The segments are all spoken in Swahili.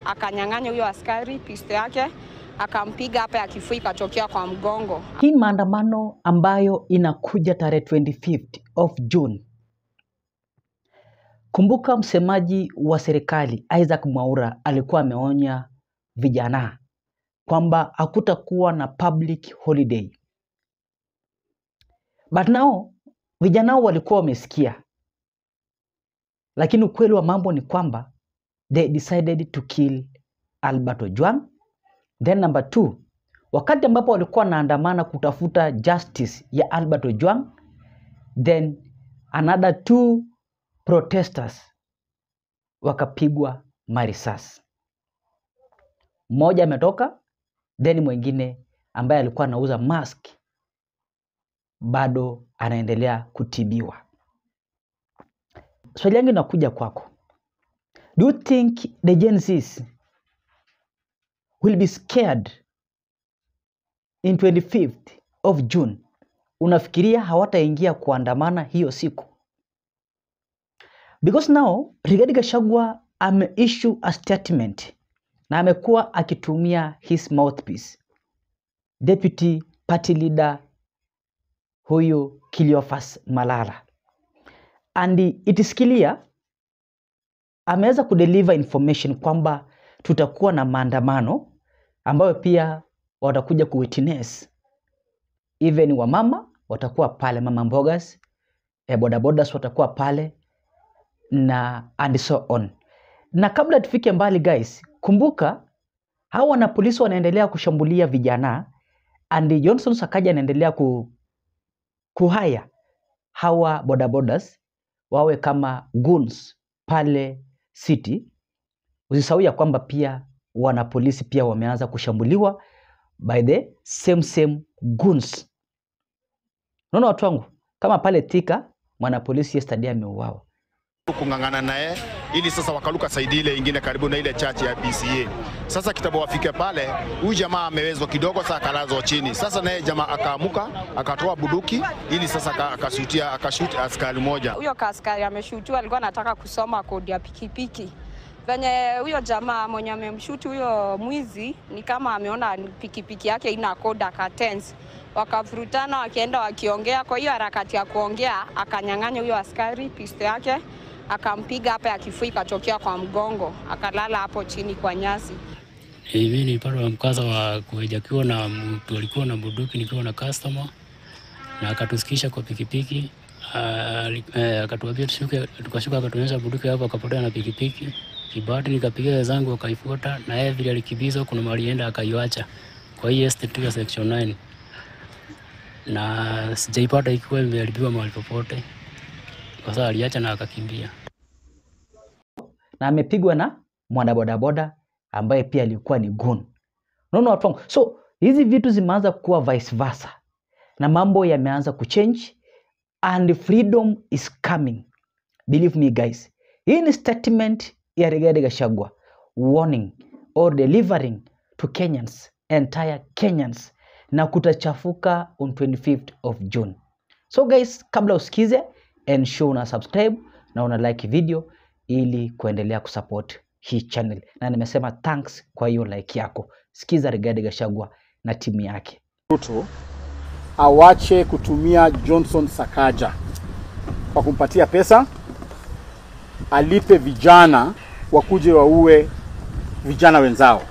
Akanyang'anya huyo askari pistol yake, akampiga hapa ya kifua ikatokea kwa mgongo. Hii maandamano ambayo inakuja tarehe 25th of June. Kumbuka msemaji wa serikali Isaac Mwaura alikuwa ameonya vijana kwamba hakutakuwa na public holiday. But now vijana walikuwa wamesikia. Lakini ukweli wa mambo ni kwamba they decided to kill Albert Ojwang. Then number 2, wakati ambapo walikuwa wanaandamana kutafuta justice ya Albert Ojwang, then another 2 protesters wakapigwa marisasi. Mmoja ametoka, then mwingine ambaye alikuwa anauza mask bado anaendelea kutibiwa. Swali yangu inakuja kwako. Do you think the Gen Zs will be scared in 25th of June? Unafikiria hawataingia kuandamana hiyo siku? Because now Rigathi Gachagua ame-issue a statement na amekuwa akitumia his mouthpiece, deputy party leader huyu Cleophas Malala, and it is clear ameweza kudeliver information kwamba tutakuwa na maandamano ambayo pia watakuja kuwitness. Even wamama watakuwa pale, mama mbogas, bodabodas watakuwa pale na and so on. Na kabla tufike mbali guys, kumbuka hawa na polisi wanaendelea kushambulia vijana, and Johnson Sakaja anaendelea kuhaya hawa bodabodas wawe kama goons pale city. Usisahau ya kwamba pia wana polisi pia wameanza kushambuliwa by the same goons. Unaona watu wangu, kama pale Thika mwana polisi yesterday ameuawa. Kungangana naye ili sasa wakaluka saidi ile ingine karibu na ile church ya BCA. Sasa kitabu wafike pale, huyu jamaa amewezwa kidogo, sasa akalazwa chini. Sasa naye jamaa akaamuka, akatoa buduki ili sasa akashutia, akashoot askari moja. Huyo askari ameshutiwa alikuwa anataka kusoma kodi ya pikipiki. Venye huyo jamaa mwenye amemshuti huyo mwizi ni kama ameona pikipiki yake ina kodi akatense. Wakavurutana wakienda wakiongea, kwa hiyo harakati ya kuongea akanyang'anya huyo askari pistol yake, akampiga hapa ya kifua ikatokea kwa mgongo, akalala hapo chini kwa nyasi. Mimi nilipata mkasa wa kuhejakiwa na mtu alikuwa na bunduki nikiwa na customer, na akatusikisha kwa pikipiki, akatuambia tushuke, tukashuka, akatuonyesha bunduki hapo, akapotea na pikipiki. Kibahati nikapiga wenzangu wakaifuata, na yeye vile alikimbizwa kuna mahali enda akaiacha kwa hii estate ya section 9, na sijaipata ikiwa imeharibiwa mahali popote, kwa sababu aliacha na akakimbia. Na amepigwa na mwana bodaboda ambaye pia alikuwa ni gun. Unaona watu wangu? So hizi vitu zimeanza kuwa vice versa na mambo yameanza kuchange and freedom is coming. Believe me guys. Hii ni statement ya Rigathi Gachagua warning or delivering to Kenyans, entire Kenyans, na kutachafuka on 25th of June. So guys, kabla usikize, ensure una subscribe na una like video ili kuendelea kusupport hii channel. Na nimesema thanks kwa hiyo like yako. Sikiza Rigathi Gachagua na timu yake. Ruto awache kutumia Johnson Sakaja kwa kumpatia pesa, alipe vijana wakuje waue vijana wenzao.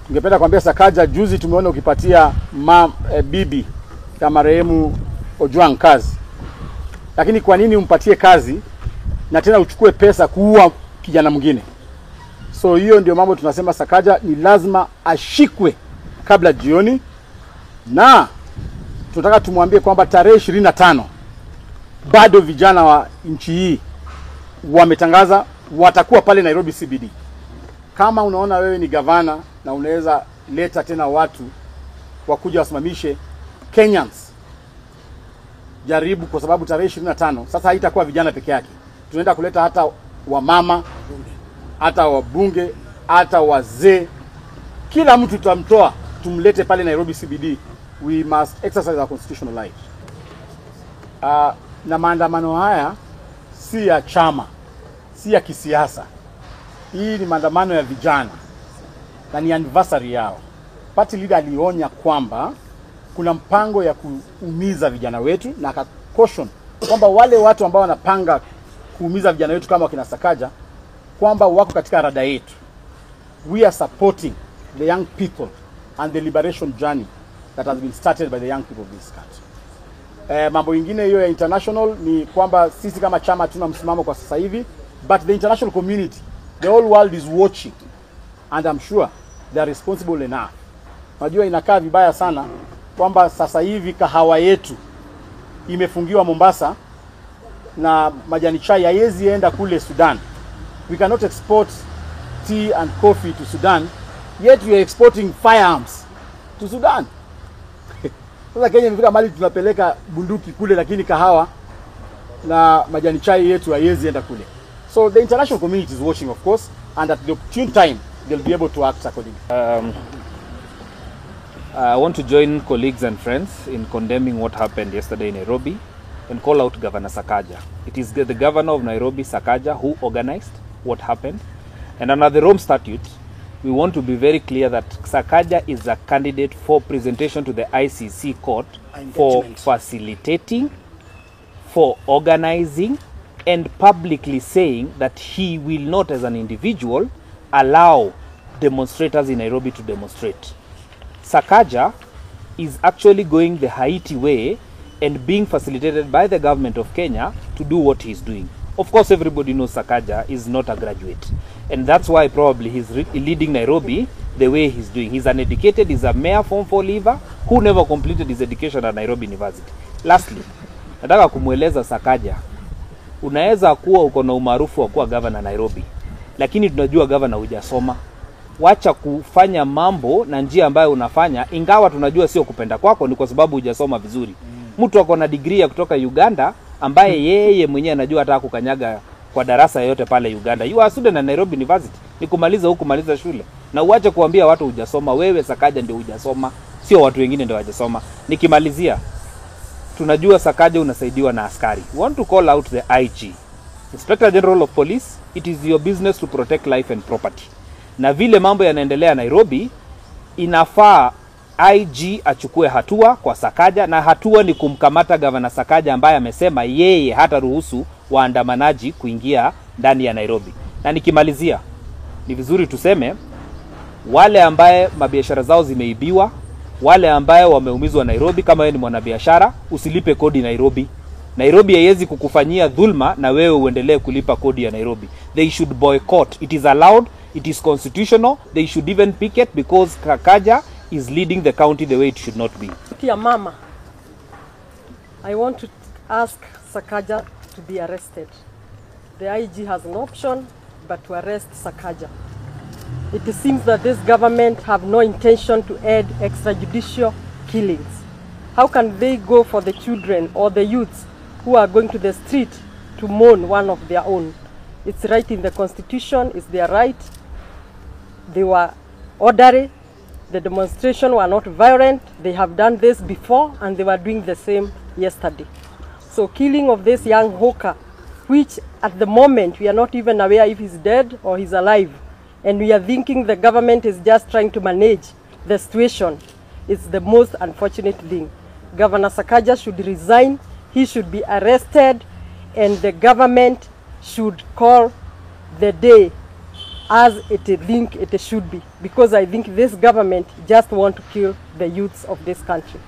Ningependa kuambia Sakaja, juzi tumeona ukipatia bibi ya marehemu Ojwang kazi. Lakini kwa nini umpatie kazi na tena uchukue pesa kuua kijana mwingine? So hiyo ndio mambo tunasema Sakaja ni lazima ashikwe kabla jioni, na tunataka tumwambie kwamba tarehe 25 bado vijana wa nchi hii wametangaza watakuwa pale Nairobi CBD. Kama unaona wewe ni gavana na unaweza leta tena watu wakuja wasimamishe Kenyans, jaribu, kwa sababu tarehe 25 sasa haitakuwa vijana peke yake. Tunaenda kuleta hata wamama, hata wabunge, hata wazee. Kila mtu tutamtoa tumlete pale Nairobi CBD. We must exercise our constitutional right. Na maandamano haya si ya chama, si ya kisiasa. Hii ni maandamano ya vijana. na ni anniversary yao. Party leader alionya kwamba kuna mpango ya kuumiza vijana wetu, na aka caution kwamba wale watu ambao wanapanga kuumiza vijana wetu kama wakina Sakaja, kwamba wako katika rada yetu. We are supporting the young people and the liberation journey that has been started by the young people of this country. Mambo ingine hiyo ya international ni kwamba sisi kama chama tuna msimamo kwa sasa hivi, but the international community, the whole world is watching, and I'm sure they are responsible enough. Unajua inakaa vibaya sana kwamba sasa hivi kahawa yetu imefungiwa Mombasa na majani chai haiwezi enda kule Sudan. We cannot export tea and coffee to Sudan, yet we are exporting firearms to Sudan. Sasa Kenya imefika mahali tunapeleka bunduki kule, lakini kahawa na majani chai yetu haiwezi enda kule. So the international community is watching, of course, and at the opportune time they'll be able to act accordingly. I want to join colleagues and friends in condemning what happened yesterday in Nairobi and call out Governor Sakaja. It is the governor of Nairobi, Sakaja, who organized what happened. And under the Rome Statute, we want to be very clear that Sakaja is a candidate for presentation to the ICC court for facilitating, for organizing, and publicly saying that he will not, as an individual, allow demonstrators in Nairobi to demonstrate. Sakaja is actually going the Haiti way and being facilitated by the government of Kenya to do what he's doing. Of course, everybody knows Sakaja is not a graduate, and that's why probably he's leading Nairobi the way he's doing. He's uneducated, he's a mere Form 4 leaver who never completed his education at Nairobi University. Lastly, nataka kumweleza Sakaja, unaweza kuwa uko na umaarufu wa kuwa governor Nairobi, lakini tunajua governor hujasoma. Wacha kufanya mambo na njia ambayo unafanya, ingawa tunajua sio kupenda kwako, ni kwa sababu hujasoma vizuri. Mtu ako na degree ya kutoka Uganda ambaye yeye mwenyewe anajua hata kukanyaga kwa darasa yoyote pale Uganda. You are a student at Nairobi University. Ni kumaliza huku kumaliza shule. Na uache kuambia watu hujasoma. Wewe Sakaja ndio hujasoma, sio watu wengine ndio hawajasoma. Nikimalizia, tunajua Sakaja unasaidiwa na askari. We want to call out the IG, Inspector General of Police. It is your business to protect life and property. Na vile mambo yanaendelea Nairobi, inafaa IG achukue hatua kwa Sakaja, na hatua ni kumkamata Governor Sakaja ambaye amesema yeye hataruhusu waandamanaji kuingia ndani ya Nairobi. Na nikimalizia, ni vizuri tuseme wale ambaye mabiashara zao zimeibiwa, wale ambaye wameumizwa Nairobi, kama wewe ni mwanabiashara usilipe kodi Nairobi. Nairobi haiwezi kukufanyia dhulma na wewe uendelee kulipa kodi ya Nairobi. They should boycott. It is allowed, it is constitutional. They should even picket because Sakaja is leading the county the way it should not be. Kia mama, I want to ask Sakaja to be arrested. The IG has no option but to arrest Sakaja. It seems that this government have no intention to end extrajudicial killings. How can they go for the children or the youths who are going to the street to mourn one of their own? It's right in the constitution, it's their right. They were orderly. The demonstration were not violent. They have done this before and they were doing the same yesterday. So killing of this young hawker, which at the moment we are not even aware if he's dead or he's alive, and we are thinking the government is just trying to manage the situation, it's the most unfortunate thing. Governor Sakaja should resign, he should be arrested, and the government should call the day as it think it should be, because I think this government just want to kill the youths of this country.